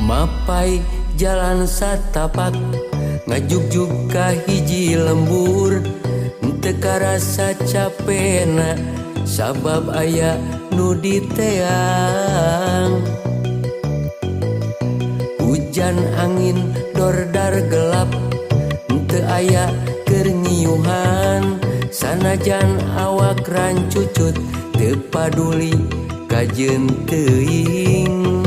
Mapay jalan satapak, ngajugjug ka hiji lembur. Teu karasa capena sabab aya nu diteang. Hujan angin dordar gelap, teu aya keur ngiuhan. Sanajan awak rancucut, teu paduli kajeun teuing.